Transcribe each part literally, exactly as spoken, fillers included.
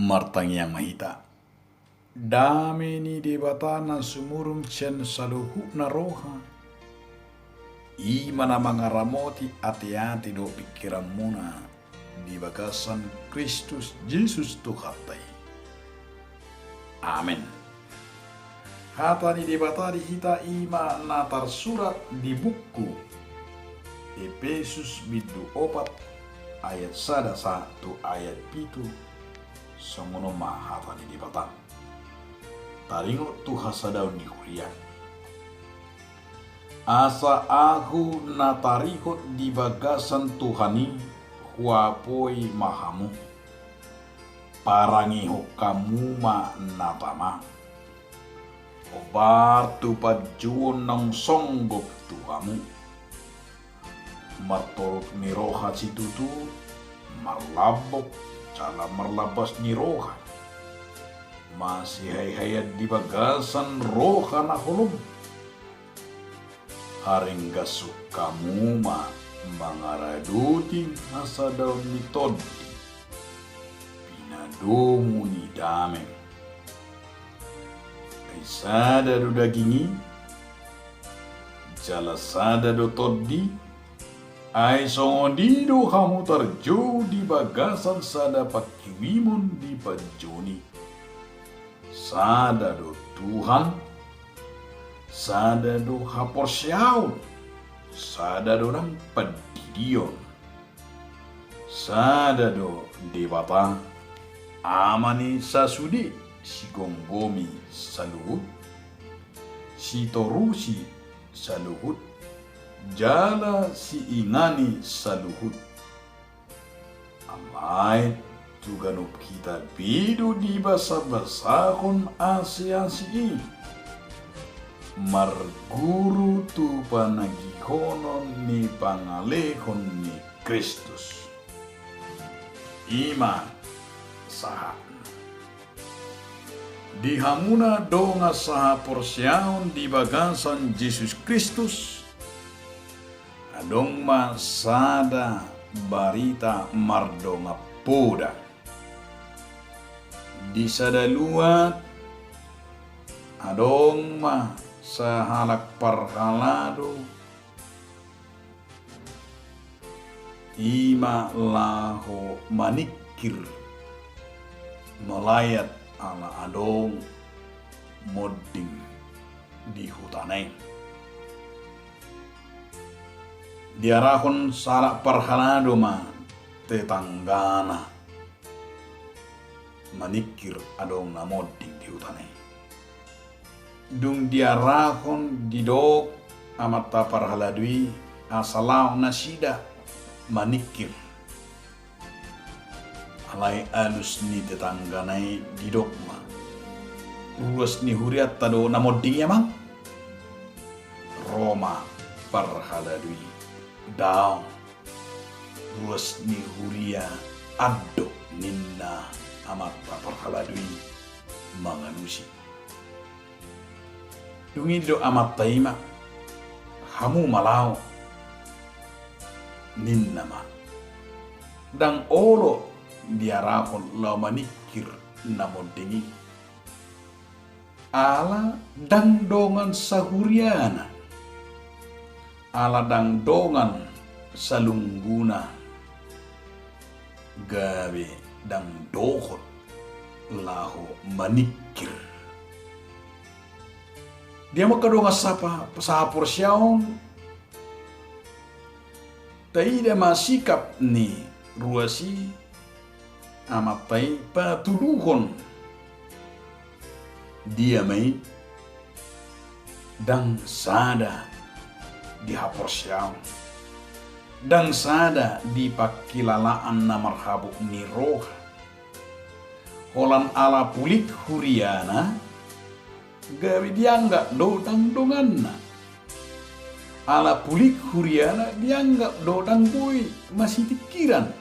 Martangiang ma hita. Dame ni Debata na sumurung sian saluhutna roha, i ma na mangaramoti ateate dohot pingkiranmuna di bagasan Kristus Jesus Tuhanta i. Amen. Hata ni Debata di hita i ma na tarsurat di buku Epesus bindu opat ayat sada sahat tu ayat pitu. Songon on ma hata ni Debata. Taringot tu hasadaon ni huria. Asa ahu na tarihot di bagasan Tuhan i, huapoi ma hamu. Parangehon hamu ma na tama. Hombar tu panjouon naung songgop tu hamu. Martorop ni roha situtu, marlambok, jala marlambas ni roha. Masihaihaian di bagasan roha na holom. Haringgashon hamu ma mangaradoti hasadaon ni Tondi. Pinadomu ni dame. Ai sada do daging i, jala sada do tondi, ai songon i do hamu tarjou di bagasan sada pangkirimon di panjouon i. Sada do Tuhan, sada do haporseaon, sada do nang pandidion. Sada do Debata, Ama ni sasude, sigomgomi saluhut, sitorusi saluhut, jala siingani saluhut. Alai tu ganup hita be do dibasabasahon asiasi i, marguru tu panagihonon ni pangalehon ni Kristus. I ma sahatna. Di hamu na dongan sahaporseaon di bagasan Jesus Kristus, adong ma sada barita mardongan poda. Di sada luat adong ma sahalak parhalado, i ma laho maningkir, malayat ala adong monding di hutana i. Diarahon sahalak parhalado ma tetanggana maningkir adong na monding di hutana i. Dung diarahon, didok amanta parhalado i asa laho nasida maningkir. Alai alus ni tetanggana i didok ma, ruas ni hurianta do na monding i, amang? Ro ma parhalado i, daong, ruas ni huria an do, ninna amanta parhalado i mangalusi. Dung i didok amanta i ma, hamu ma laho, ninna ma. Ndang olo diarahon laho maningkir na monding i. Ala ndang dongan sahuriana, ala ndang dongan salungguna, gabe ndang dohot laho maningkir. Di hamu angka dongan sapa-, sahaporseaon, taida ma sikap ni ruas i, amanta i, patuduhon dia ma i ndang sada di haporseaon, ndang sada di pangkilalaan na marhabot ni roha. Holan ala pulik huriana, gabe dianggap do ndang donganna. Ala pulik huriana dianggap do ndang boi masitingkiran.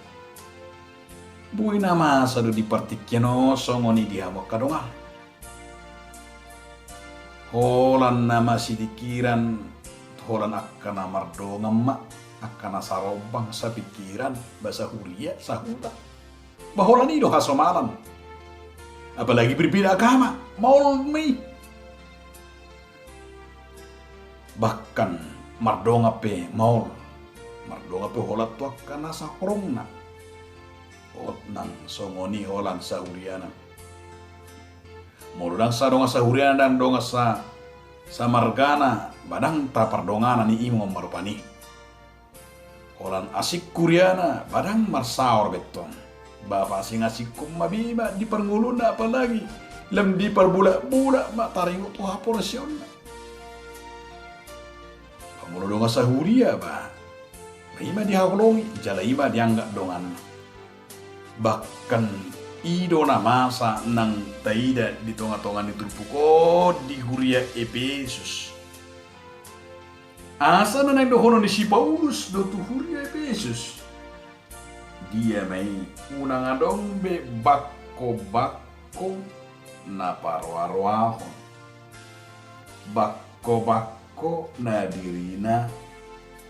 Boi na masa do di partingkian on songon i di hamu angka dongan. Holan na masitingkiran, holan angka na mardongan ma, angka na sarombang, sapingkiran, ba sahuria, sahuta. Ba holan i do hasomalan. Apalagi berbeda agama, maol ma i. Bahkan mardongan pe maol, mardongan pe holan tu angka na sahorongna. Hot nang songon i holan sahuriana. Molo ndang sadongan sahuriana, ndang dongan sa, samargana, ba ndang tapardonganan i ima on marupani. Holan asing huriana, ba ndang marsaor be tong. Bapa asing-asing on ma be ima di parngoluonna, apalagi lam diparbolak-bolak ma taringot tu haporseaonna. Ba molo dongan sahuria ba, ba ima dihaholongi, jala ima dianggap donganna. Bahkan i do na masa nang taida di tonga-tonga ni turpuk on di huria Epesus. Asa na naeng dohonon ni si Paulus do tu huria Epesus. Dia ma i, unang adong be bangko-bangko na paroa-roahon. Bangko-bangko na dirina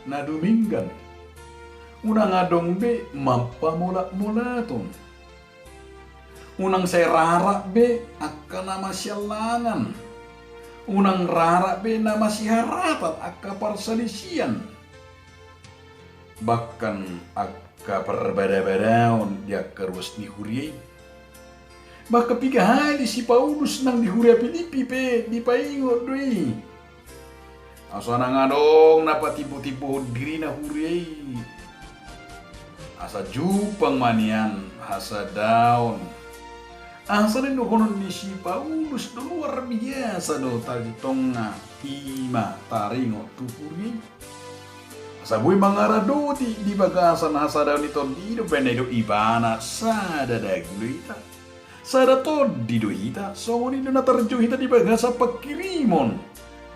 na dumenggan. Unang adong be mampamolak-molakhon. Unang sai rarat be angka na masiallangan. Unang rarat be na masiharatan, angka parsalisian. Bahkan angka parbada-badaon di angka ruas ni huria i. Bahkan piga hali si Paulus nang di huria Pilipi pe dipaingot do i. Asa unang adong na patimbo-timbohon dirina huria i. Asa jumpang ma nian hasadaon. Asa naeng dohonon ni si Paulus do luar biasa do tadi tonga ima taringot tu huria i. Asa boi mangaradoti di bagasan hasadaon ni tondi i do, baen na i do ibana sada daging do hita. Sada tondi do hita, songon i do na tarjou hita di bagasan pangkirimon.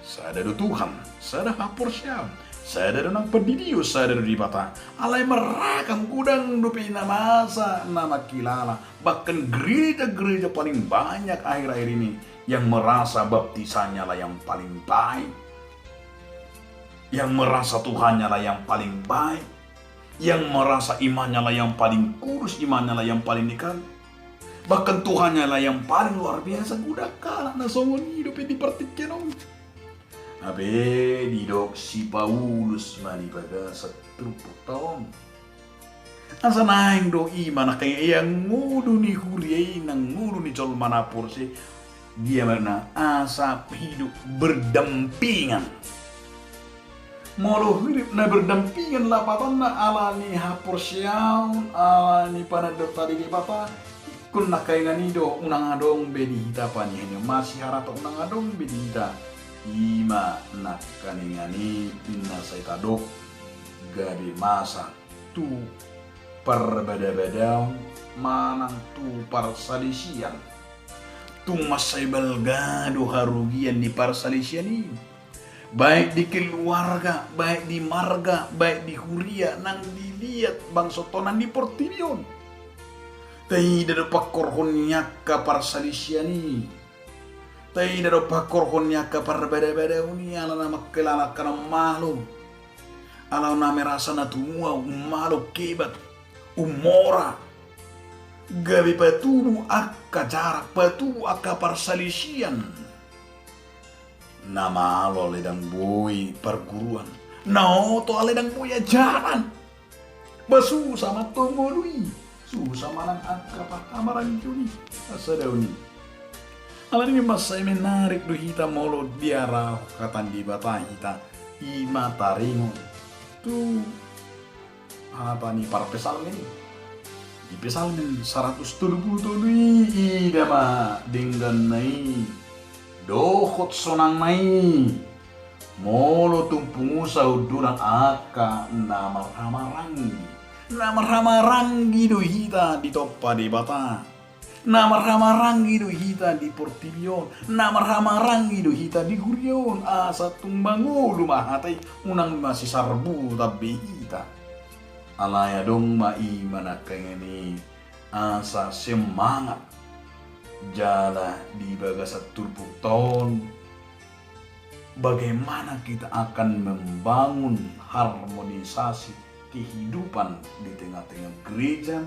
Sada do Tuhan, sada haporseaon, sada do nang pandidion, sada do Debata. Alai marragam godang dope na masa na mangkilala. Bahkan gereja-gereja paling banyak akhir-akhir ini yang merasa baptisannya lah yang paling baik, yang merasa Tuhannya lah yang paling baik, yang merasa imannya lah yang paling kudus, imannya lah yang paling nikal. Bahkan Tuhannya lah yang paling luar biasa. Godang halak na songon i dope di partingkian on. Hape didok si Paulus ma di bagasan turpukta on. Asa naeng do ima nangkaningan i, ia ngolu ni huria i nang ngolu ni jolma na porsea. Dia ma na asa hidup berdampingan. Molo hidup na berdampingan lapatanna ala ni haporseaon, ala ni panandaon tadi Debata, ingkon nangkaningan i do unang adong be di hita panihan i, masiharatan unang adong be di hita. Ima nangkaningan i na sai tadok gabe masa tu parbada-badaon manang tu parsalisian. Tung mansai balga do harugian ni parsalisian i. Baik di keluarga, baik di marga, baik di huria, nang di liat bangso tonang di portibi on. Taida do pangkorhon ni angka parsalisian i. Taida do pangkorhon ni angka parbada-badaon i, ala na mangkilala angka na malo. Ala na merasa na tumua, ummalo kebat, ummora. Gabe patubu angka jarak, patubu angka parsalisian. Na malo alai ndang boi parguruan, na oto alai ndang boi ajaran. Ba susa ma tong ngolu i, susa ma nang angka pahamaranggion i, hasadaon i. Alani i mansai menarik do hita molo diarahon hata ni Debata hita, ima taringot tu hata ni parpsalmen i. Di Psalmen saratus tolu pulu tolu i, ida ma dengganna i dohot sonangna i. Molo tung pungu sahundulan angka na marhamaranggi. Na marhamaranggi do hita ditompa Debata. Na marhamaranggi do hita di portibi on. Na marhamaranggi do hita di huria on. Asa tung mangolu ma hata i, unang masisarbutan be hita. Alai adong ma i ma nangkaningan i asa semangat jala di bagasan turpukta on. Bagaimana kita akan membangun harmonisasi kehidupan di tengah-tengah gereja,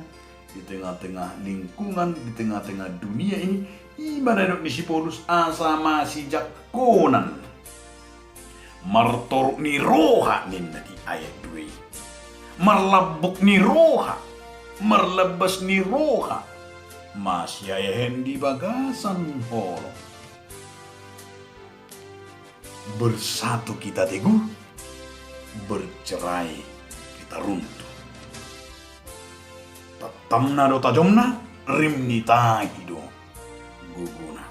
di tengah-tengah lingkungan, di tengah-tengah dunia ini, i ma na nidok ni si Paulus asa masijangkonan. Martoruk ni roha ninna di ayat dua i. Marlambok ni roha, marlambas ni roha. Masiayahen di bagasan holong. Bersatu kita teguh, bercerai kita runtuh. Tattamna do tajomna, rim ni tahi do gogona.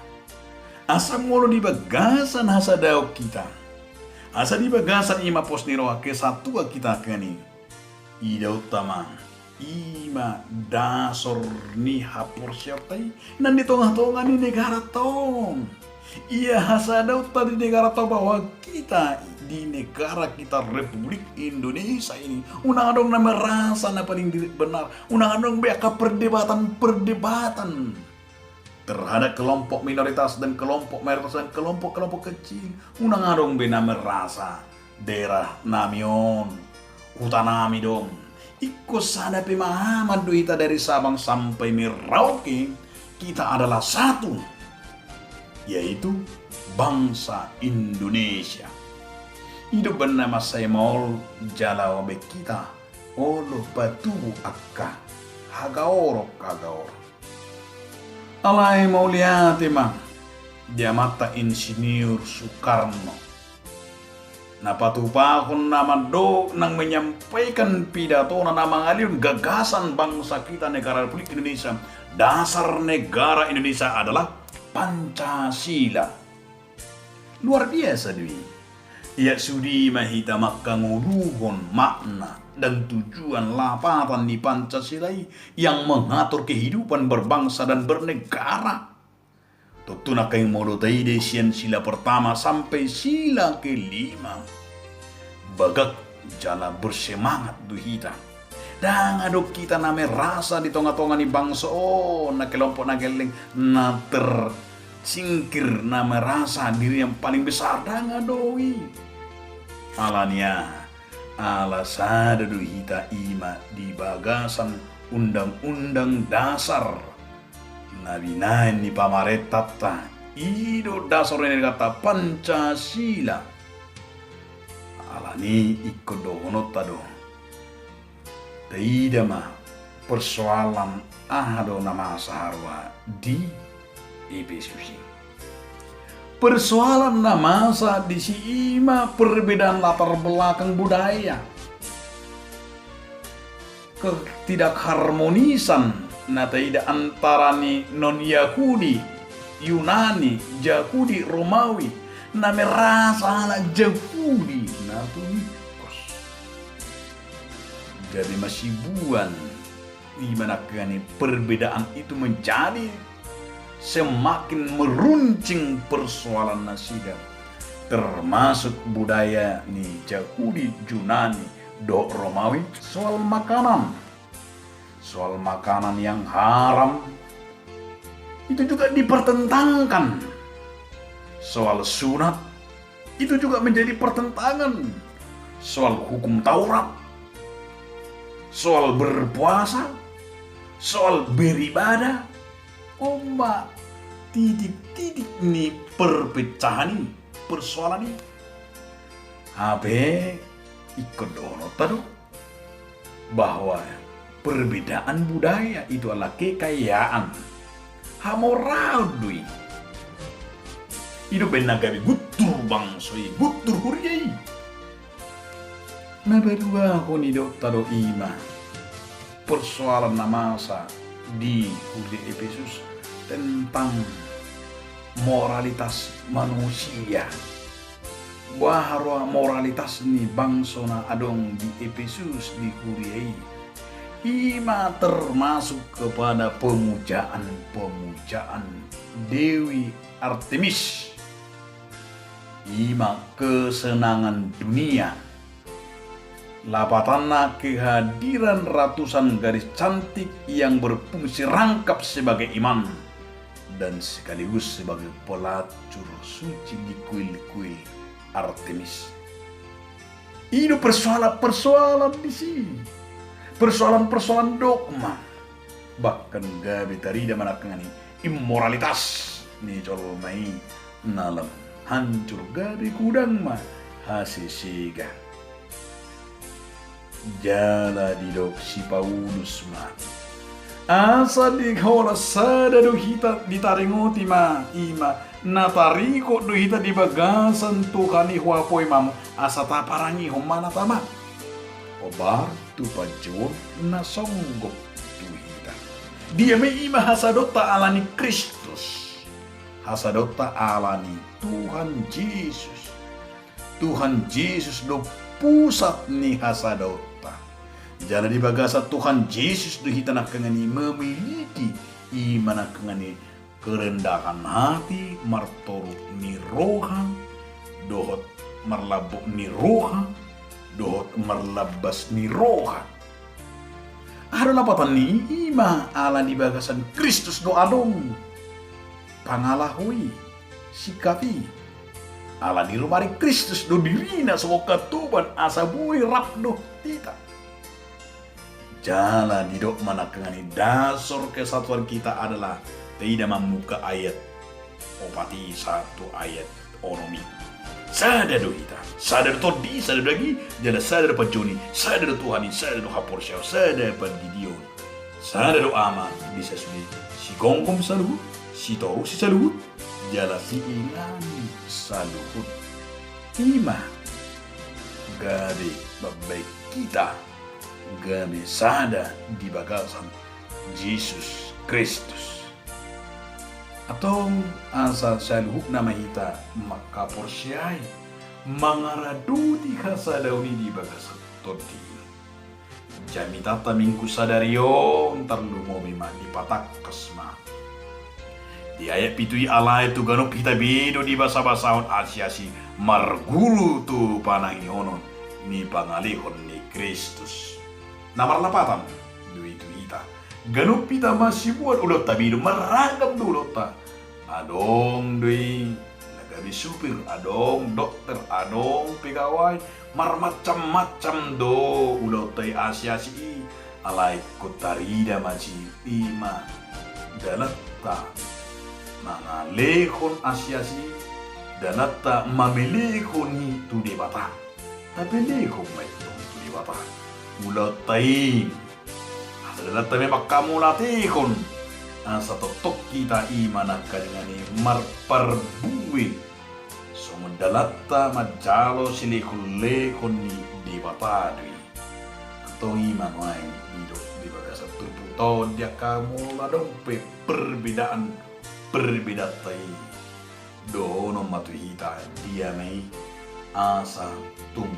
Asa molo di bagasan hasadaon hita, asa di bagasan i ma pos ni roha, kesatuan hita angka i, idaonta ma i ma dasor ni haporseaonta i nang di tonga-tonga ni negaranta on. Ia hasadaonta di negaranta on, bahwa kita di negara kita Republik Indonesia ini unang adong na merasa na paling di-, benar, unang adong be angka perdebatan-perdebatan terhadap kelompok minoritas dan kelompok mayoritas dan kelompok-kelompok kecil. Unang adong be na merasa daerah nami on, huta nami do on. Ingkon sada pemahaman do hita dari Sabang sampai Merauke, kita adalah satu, yaitu bangsa Indonesia. I do umbahen na mansai maol jala baen hita olo patubu angka hagaoron-hagaoron. Alai mauliate ma di amanta Insinyur Soekarno, na patupahon na mandok nang menyampaikan pidatona na mangalehon gagasan bangsa kita negara Republik Indonesia, dasar negara Indonesia adalah Pancasila. Luar biasa do i. Ia sude ma hita mangkangoluhon makna dan tujuan lapatan ni Pancasila i yang mengatur kehidupan berbangsa dan bernegara. Tontu nangkin molo taida sian sila pertama sampai sila kelima, bagak jala bersemangat do hita. Ndang adong hita na merasa di tonga-tonga ni bangso on na kelompok na gelleng, na tersingkir, na merasa diri yang paling besar, ndang adong i. Alani aha? Ala sada do hita, i ma di bagasan Undang-Undang Dasar na binaen ni pamarentanta, i do dasar ni negaranta, Pancasila. Alani i ingkon dohononta do, taida ma persoalan aha do na masa haroa di Epesus i. Persoalan na masa disi i ma perbedaan latar belakang budaya, ketidakharmonisan na taida antara ni non-Yahudi, Yunani, Jahudi, Romawi, na merasa halak Jahudi na tunikos. Jadi masibuan i ma nangkin i, perbedaan itu menjadi semakin meruncing persoalan nasida, termasuk budaya ni Jahudi, Junani dohot Romawi, soal makanan. Soal makanan yang haram itu juga dipertentangkan. Soal sunat itu juga menjadi pertentangan. Soal hukum Taurat, soal berpuasa, soal beribadah, on ma titik-titik ni perpecahan i, persoalan i. Hape ingkon dohononta do bahwa perbedaan budaya itu adalah kekayaan. Hamoraon do i. I do umbahen na gabe guntur bangso i, guntur huria i. Na paduahon i do, tado i ma persoalan na masa di huria Epesus tentang moralitas manusia. Boha roha moralitas ni bangso na adong di Epesus, di huria i? I ma termasuk kepada pemujaan-pemujaan Dewi Artemis. I ma kesenangan dunia. Lapatanna kehadiran ratusan gadis cantik yang berfungsi rangkap sebagai imam dan sekaligus sebagai pelacur suci di kuil-kuil Artemis. I do persoalan-persoalan disi. Persoalan-persoalan dogma. Bahkan gabe tarida ma nangkaningan i immoralitas ni jolma i na lam hancur, gabe godang ma hasesegan. Jala didok si Paulus ma, asa dihola sada do hita, ditaringoti ma i ma na taringkot do hita di bagasan Tuhan i, huapoi ma hamu asa taparangihon ma na tama, hombar tu panjouon na songgop tu hita. Dia ma i? I ma hasadoonta ala ni Kristus, hasadoonta ala ni Tuhan Jesus. Tuhan Jesus do pusat ni hasadoonta. Jala di bagasan Tuhan Jesus do hita nangkaningan i memiliki, i ma nangkaningan i, kerendahan hati, martoruk ni roha, dohot marlambok ni roha, dohot marlambas ni roha. Aha do lapatan ni i? I ma ala di bagasan Kristus do adong pangalaho i, sikap i. Ala ni rumari Kristus do dirina songon hatoban asa boi rap dohot hita. Jala didok ma nangkaningan i, dasar kesatuan kita adalah, taida ma muka ayat opat i sahat tu ayat onom i. Sada do hita, sada do tondi, sada do daging, jala sada do panjouon i, sada do Tuhan i, sada do haporseaon, sada pandidion, sada do Ama, bisa sude sigomgom saluhut, sitorus saluhut, jala siinganan saluhut. I ma gabe mambahen hita gabe sada di bagasan Jesus Kristus. Antong asa saluhutna ma hita mangkaporseai, mangaradoti hasadaon i di bagasan tondi i. Jamitanta Minggu sadari on tarlumobi ma dipatangkas ma di ayat pitu i, alai tu ganup hita be do dibasabasahon asiasi marguru tu panangihonon ni pangalehon ni Kristus. Na marlapatan do i tu hita. Ganup hita masiboan ulaonta be do, marragam do ulaonta. Adong do i na gabe supir, adong dokter, adong pegawai, marmacam-macam do ulaonta i, asiasi i. Alai ingkon tarida ma i, i ma dalanta mangalehon asiasi i, dalanta mamelehon i tu Debata. Tapelehon ma i tong tu Debata ulaonta i. Asa dalanta ma i manghamauliatehon, asa tongtong hita i ma nangkaningan i marparbue songon dalanta manjalo silehon-lehon ni Debata do i. Antong i ma nuaeng didok di bagasan turpukta on, di angka molo adong pe perbedaan, perbedaanta i, dohonon ma tu hita dia ma i, asa tung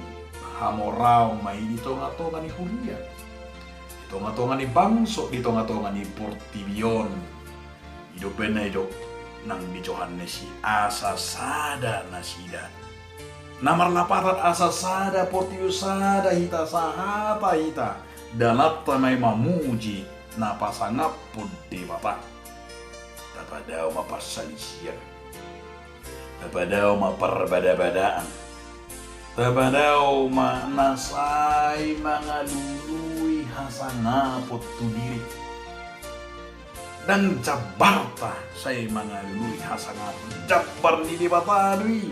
hamoraon ma i di tonga-tonga ni huria, di tonga-tonga ni bangso, di tonga-tonga ni portibi on. Didok baen na, didok nang di Johannes i, asa sada nasida. Na marlapatan asa sada portibi on, sada hita, sahata hita, dalanta ma i mamuji na pasangaphon Debata. Tapadao ma parsalisian, tapadao ma parbada-badaan, tapadao ma na sai mangalului hasangapon tu diri. Ndang jambarta sai mangalului hasangapon, jambar ni Debata do i.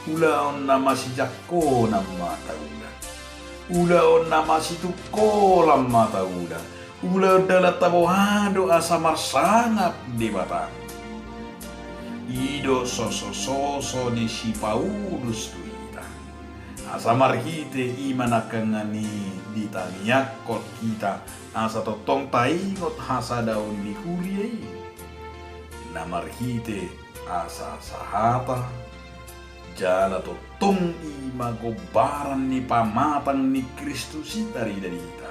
Ulaon na masijangkonan ma taula, ulaon na masitungkolan ma taula, ulaon dalanta boha do asa marsangap Debata. I do sosososo ni si Paulus tu hita, asa marhite i ma nangkaningan i ditangiangkon hita, asa tongtong taingot hasadaon ni huria i. Na marhite asa sahata, jala tongtong i ma gombaran ni pamatang ni Kristus i tarida di hita.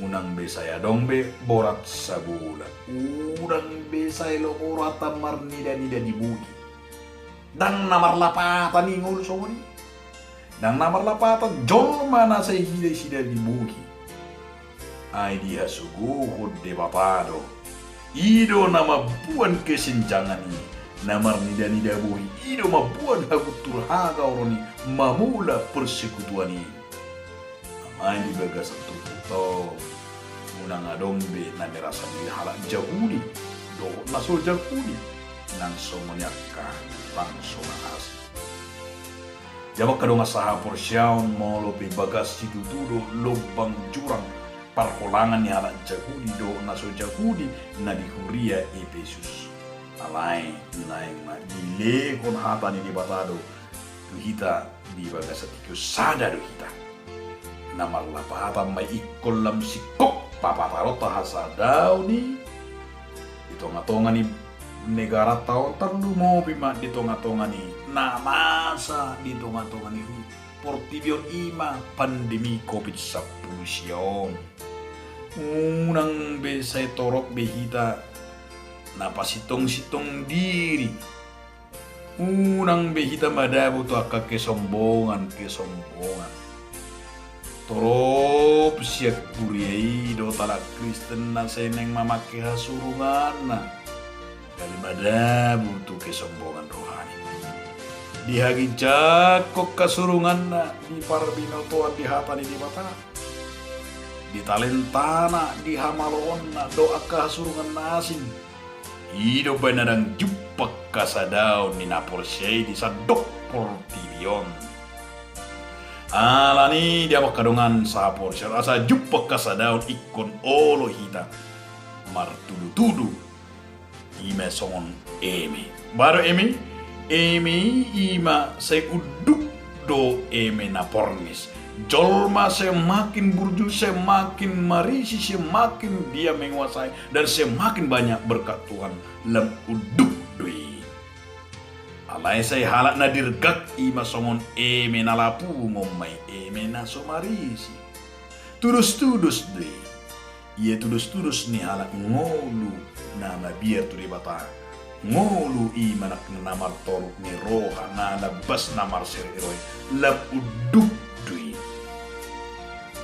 Unang be sai adong be borat sabola, unang be sai lomo rohanta marnida-nida di bohi. Ndang na marlapatan i ngolu songon i. Ndang na marlapatan jolma na sai hida-hida di bohi. Ai dihasogohon Debata do. I do na mamboan kesenjangan i, na marnida-nida bohi, i do mamboan haguntur hagaoron i, mamula persekutuan i. Amang di bagasan turpukta on, Unang adong be na merasa diri halak Jahudi dohot na so Jahudi, nang songon i angka bangso na asing. Di angka dongan sahaporseaon, molo pe bagas situtu do lombang jurang parholangan ni halak Jahudi dohot na so Jahudi na di huria Epesus. Alai naeng ma dilehon hata ni Debata do tu hita di bagasan tingki on, sada do hita. Na marlapatan ma ingkon lam singkop papataronta hasadaon i di tongatonga ni negaranta on, tarlumobi ma di tongatonga ni na masa di tongatonga ni portibi on, i ma pandemi covid sampulu sia on. Unang be sai torop be hita na pasitong-sitong diri. Unang be hita madabu tu angka kesombongan-kesombongan. Torop sian huria i dohot halak Kristen na sai naeng mamangke hasurunganna gabe madabu tu kesombongan rohani. Dihaginjangkon hasurunganna di parbinotoan di hata ni Debata, di talentana, di hamaloonna dohot angka hasurungan na asing. I do umbahen na ndang jumpang hasadaon ni na porsea i di sandok portibi on. Alani i, di angka dongan sahaporseaon, asa jumpang hasadaon ingkon olo hita martudutudu, i ma songon eme. Boha do eme? Eme i ma sai unduk do eme na porngis. Jolma semakin burju, semakin marisi, semakin dia menguasai, dan semakin banyak berkat Tuhan, lam unduk do i. Alai sai halak na dirgak i ma songon eme na lapung on ma i, eme na so marisi. Tudos-tudos do i. Ia tudos-tudos ni halak ngolu na mabiar tu Debata, ngolu i ma nang na martoruk ni roha, na lambas, na marserik roha i, lam unduk do i.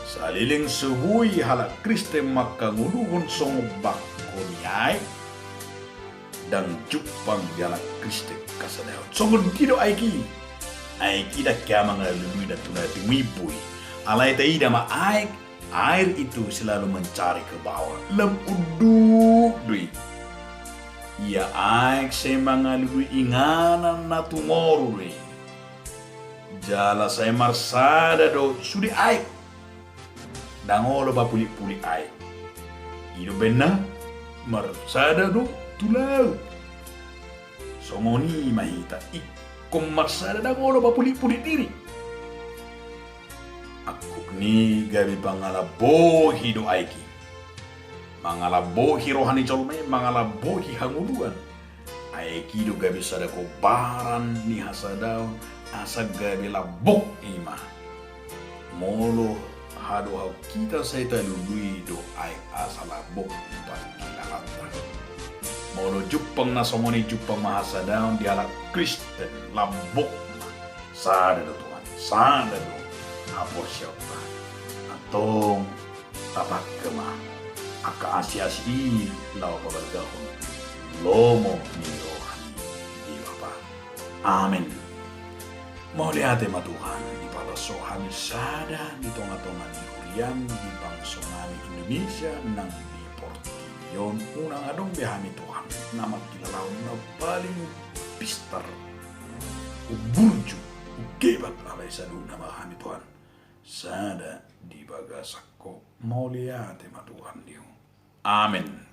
Saleleng so boi halak Kristen mangkangoluhon songon bangko ni aek, ndang jumpang di halak Kristen hasadaon. Songon dia do aek i? Aek i ndang hea mangalului na tu na timuimbui. Alai taida ma aek, air itu selalu mencari ke bawah. Lam unduk do i. Ia aek sai mangalului inganan na tumoru do i. Jala sai marsada do sude aek. Ndang olo papulik-pulik aek. I do umbahen na marsada do tu laut. Songon i ma hita, ingkon marsada, ndang olo papulik-pulik diri. Angkup ni gabe pangalambohi do aek i. Mangalambohi roha ni jolma i, mangalambohi hangoluan. Aek i do gabe sada kobaran ni hasadaon, asa gabe lambok i ma. Molo hadohahon hita sai talului do aek asa lambok pangkilalanta. Molo jumpang na songon i jumpang ma hasadaon di halak Kristen, lambok ma. Sada do Tuhan, sada do haporseaonta. Antong tapangke ma angka asi-asi i laho pabalgahon lomo ni roha ni Debata. Amen. Mauliate ma Tuhan, dipalaso hami sada di tongatonga ni huriam, di bangso nami Indonesia nang di portibi on. Unang adong be hami Tuhan na mangkilalahon na paling pistar, umburju, umhebat, alai saluhutna ma hami Tuhan sada di bagasan Ho. Mauliate ma Tuhan di Ho. Amen.